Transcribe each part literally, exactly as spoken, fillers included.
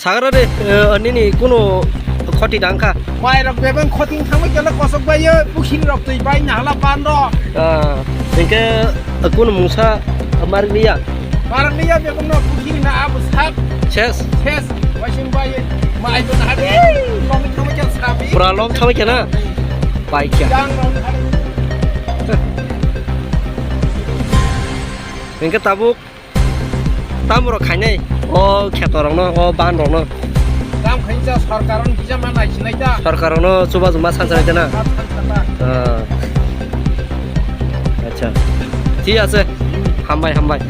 Sagra de, eh, nini kuno khoti dang kha. Mai rok bebeng khoti thangma kela kosok bai, eh, pukhiri rok twi bai na hala ban rok. Ah, hingke, eh, kuno mungsa, eh, marik liya. Marik liya bebeng no pukhiri na abu sak. Ses. Ses. Waising bai, eh, mai ban hade. Lom thangma kela sabi. Pura lom thangma kela. Bai kya. Yang rok hade. Hingke tabuk. Tamo rok khainai o kheto rokno, o ban rokno. Tam khainsa sorkar rok kisa ma nai sinai ta. Sorkar rokno chuba chuba sansa nai ta na. Ma sansa ta. Ah. Acha. Thik ase. Hambai, hambai.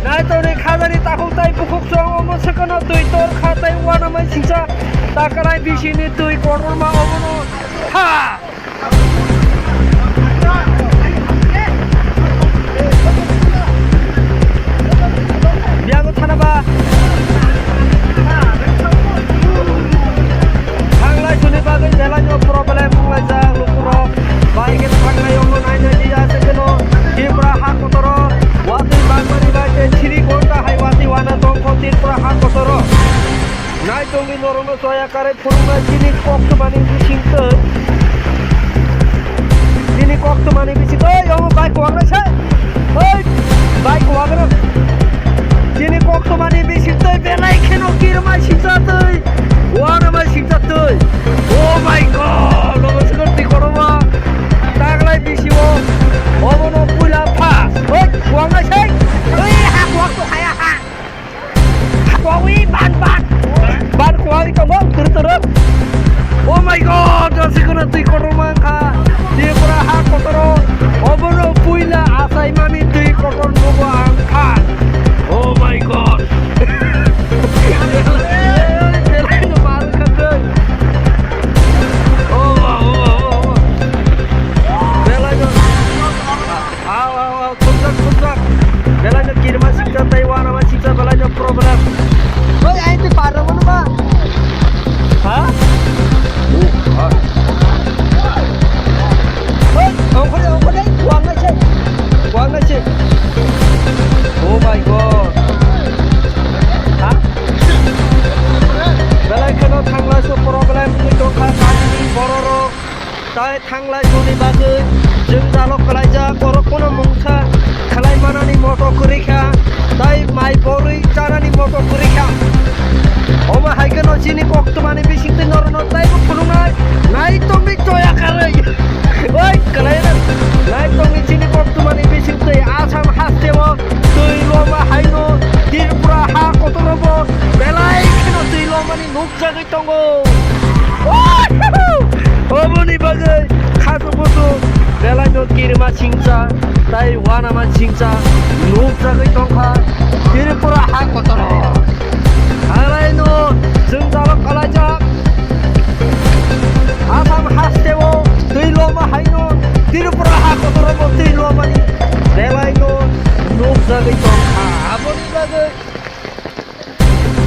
Naitorni khajani takhuk tai bukhuk song omo swkano twi tor kha tai uanamai singcha takrai bisini twi kotorma omono ha. Biago thana ba. Thanglai suni bagwi belai no problem wnglaijak lukurok. Bai khe thanglai omo nainai liya se kheno Tripura ha kotoro watwi bangmani bai tei chini gonta hai watwi wana tongkho Tripura ha kotoro. Nai tongwi norokno choya karwi phunuknai chini koktwmani bisingtwi. Chini koktwmani bisingtwi, omo bike wagra se. Oi, bike wagra. Chini koktwmani bisingtwi belai kheno kirmai singcha twi. Wanamai singcha twi. Oh my God, omo se twi kotorma. Taglai bisi o. Omono puila pha. Oi, wagra se. Oi, ha kwak to haya ha. Kwangwi ban ban. Ban kwangwi tongo, turu turu. Oh my God, jasi kono twi kotorma wngkha. Tripura ha kotoro, obono puila achaimani twi kotor nogo ang kha. Oh my God. Belai no mar wngkha twi. Oh, oh, oh, oh, oh. Belai no. Aw, aw, aw, thumjak, thumjak. Belai no kirma siksa tei wanama siksa belai no problem. Oi, ai twi par rw mano ba? Ha? Oi, ongkhore, ongkhore, kuang nai se. Kuang nai se. Oh my God. Ha? Belai kheno thanglai so problem wngwi tongkha kajini bororok. Tai thanglai soni bagwi jwngjalo kwlaijak, borok phano mungsa khlai manani moto kwrwi kha, tai mai borwi chanani moto kwrwi kha. Omo hai kheno chini koktwmani bisingtwi norokno taibo phunuknai, naitokni choya karwi. Oi, kwlaina, naitokni chini koktwmani bisingtwi Assam hasteo twi loma haino Tripura ha kotorobo belai kheno twi lomani nuk jagwi tongo. Oboni bagwi khasuk busuk belai no kirima singcha tai wanama singcha nuk jagwi tongkha Tripura ha kotoro. Harai no jwngjalo kalaijak Assam hasteo twi loma haino Tripura ha kotoro bo twi lomani belai no nuk jagwi tongkha. Aboni bagwi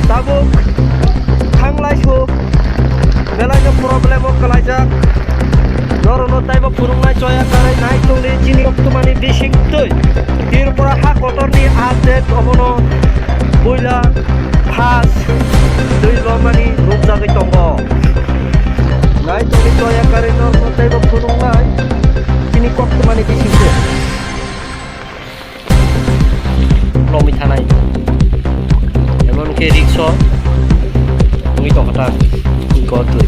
Tabuk thanglai suk belai no problem o kwlaijak. Norokno taibo phunuknai choya karwi nai tongdi chini koktwmani bisingtwi. Tripura ha kotorni update obono puila first twi lomani nukjagwi tongo. Nai tongdi choya karwi norokno taibo phunuknai chini koktwmani bisingtwi. Lomwi thanai. Emon khe rikso wngwi tongkha ta. Gotwi.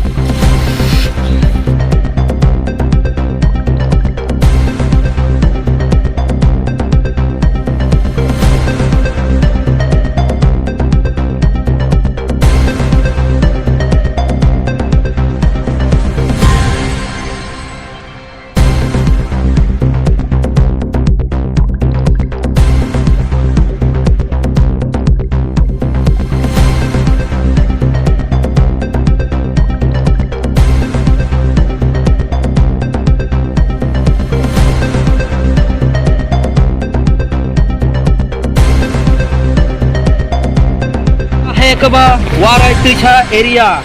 Kaba Warai Twisa area,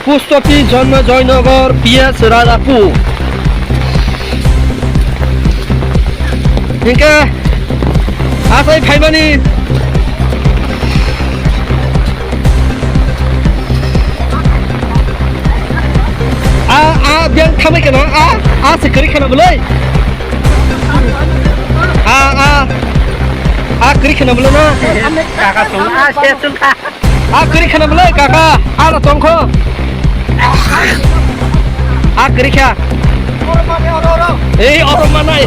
Post Office Jonmo Joynagar, P S Rajapur. Hingke asai phaimani. A, a, biyang thamai kana, a, a se kwrwi khana bolai. A, a, a kwrwi khana bolai na. Kaka sung, a, se sung kha. A kwrwi khana bolai kaka, a no tongkho. A kwrwi kha. Ei, oro manai.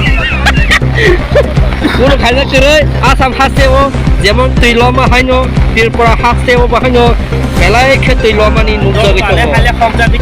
Kunu khaina kwrwi, Assam haste o, jemon twi loma haino, Tripura haste o bahaino, belai khe twi lomani nukjagwi tongo.